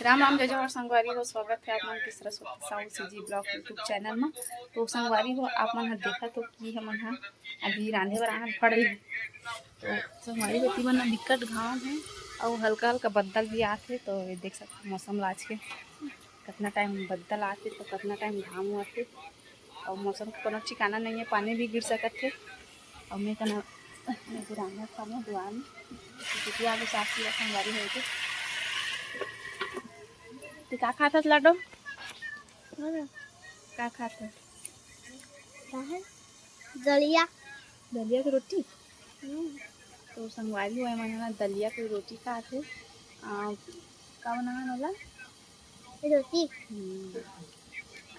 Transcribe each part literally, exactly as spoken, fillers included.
राम राम, जय जोहार संगवारी हो, स्वागत है आप मन के Saraswati Sahu CG vlog YouTube channel में। तो संगवारी हो, आप मन ह देखत हो कि हमन ह अभी रांधे बर आना पड़ रही। तो संगवारी हो, एती मन बिकट घाम है और हल्का हल्का बदल भी आत है। तो ये देख सकते हो मौसम ला आज के, कितना टाइम बदल आते तो कितना टाइम घाम आते। और मौसम के कोनो ठिकाना नहीं है, पानी भी गिर सकत है। और मैं कना मैं भी रांधत हवं दुआर में, बिटिया भी सास की संगवारी होय के। ते का खात हस लाडो? हाँ। का खात हस? का है? दलिया। दलिया के रोटी? हम्म। तो संगवारी हो, एमन ह ना दलिया के रोटी खात हे। आ, का बनावन ओला? रोटी। हम्म।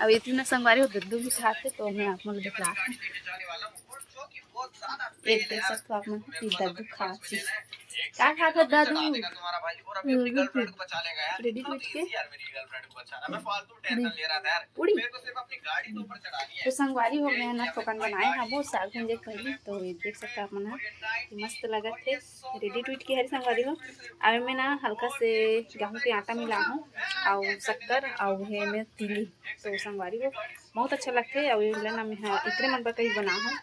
अब एती ना संगवारी हो, दद्दू भी खात हे, तो मैं आप मन ल दिखलात हूँ। एक देख सकते हो आप मन कि दद्दू खात हे। का खात हे दद्दू? Ready to eat के? पूड़ी। पूड़ी। तो संगवारी हो, मैं ना थोकन बनाए हवं साग भूंजे के पहली, तो ये देख सकते हो आप मन ह कि मस्त लगत हे। Ready to eat के हरे संगवारी हो। अब एमे ना हल्का से गेहूं के आटा मिला हूँ, अउ शक्कर, अउ हे में तिली। तो संगवारी हो, बहुत अच्छा लगथे। अउ एला ना मैं ह एकरे मन बर कहीं बना हूँ,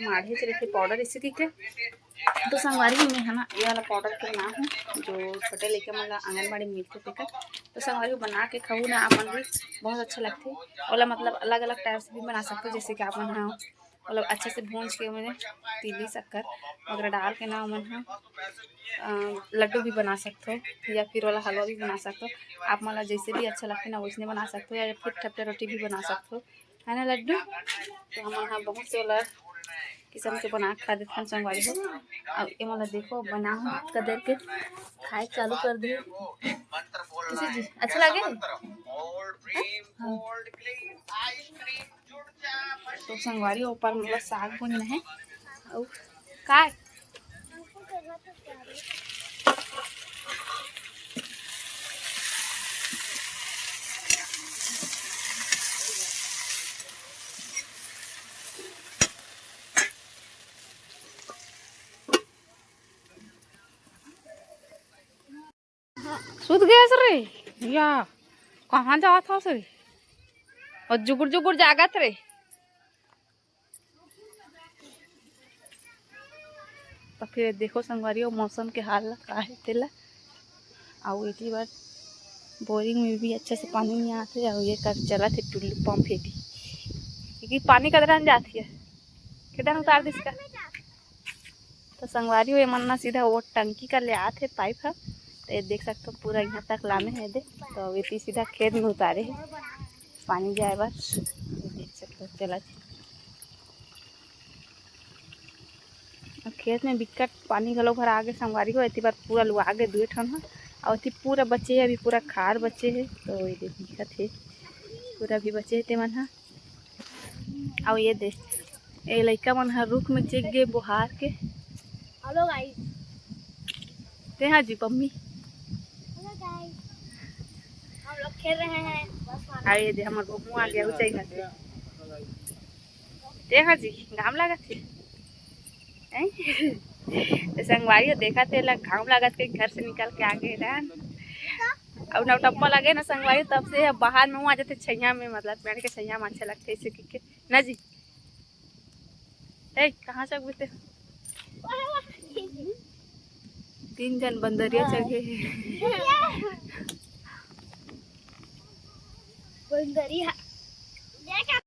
माढ़े से रखे पाउडर इसी के। तो संगवारी हो, मैं ह ना ये वाला पाउडर के बना हूँ, जो छोटे लइका मन ला आंगनबाड़ी में मिलथे तेकर। तो संगवारी हो, बना के खाऊ ना आप मन भी, बहुत अच्छा लगथे। ओला मतलब अलग अलग टाइप से भी बना सकते हो, जैसे कि आप मन ह मतलब अच्छा से भूंज के ओमे तिली शक्कर वगैरह डाल के ना ओमन ह, अ, लड्डू भी बना सकथो या फिर ओला हलवा भी बना सकथो। आप मन ला जैसे भी अच्छा लगथे ना वैसने बना सकथो, या फिर ठपटा रोटी भी बना सकथो, है ना लड्डू? तो हमन ह बहुत से ओला किसम के बना के खा देथन संगवारी हो। अब ये मन ला देखो, बना हो कदर के खाए चालू कर दे। किसी जी अच्छा लगे? हाँ। तो संगवारी ऊपर मोला साग बुनना है। अउ का सुत गए रे? या कहाँ जात हस रे? और जुगुर जुगुर जागत रे। तो फिर देखो संगवारी हो मौसम के हाल ला का है तेला। अउ एती बार बोरिंग में भी अच्छा से पानी नहीं आते, अउ ये कर चलत है टुल्लू पंप है भी, क्योंकि पानी कदरन जाती है, किधर उतार दिस का। तो संगवारी हो, एमन ना सीधा वो टंकी कर ले आत हे पाइप ह। तो ये देख सकते हो पूरा यहाँ तक लाने हैं दे। तो ये भी सीधा खेत में उतारे हैं पानी जाए बर। ये देख सकते हो, चला जी। अब खेत में बिकट पानी घलो भरा आगे संगवारी हो, एती बार पूरा लुआ आगे दुए ठन ह। और एती पूरा बचे है, अभी पूरा खार बचे है। तो ये देख दिखत है पूरा भी बचे है तेमन ह। अउ ये दे, ए लइका मन ह रुख में चेक गे बोहार के। हेलो गाइस। ते हा जी पम्मी। हेलो गाइस। हम लोग खेल रहे हैं। बस आ ये दे, हमर बबू आ गया, ऊंचाई में से। ते हा जी, घाम लागत हे। हैं? तो संगवारी हो, देखा थे ला घाम लागत के घर से निकल के आ गए रहन। अब नौटप्पा लगे ना संगवारी, तब से अब बाहर में हुआ जाते छैया में, मतलब पेड़ के छैया में अच्छा लगते इसे के ना जी। ए, कहाँ से गुते? तीन जन बंदरिया चढ़े हे। बंदरिया।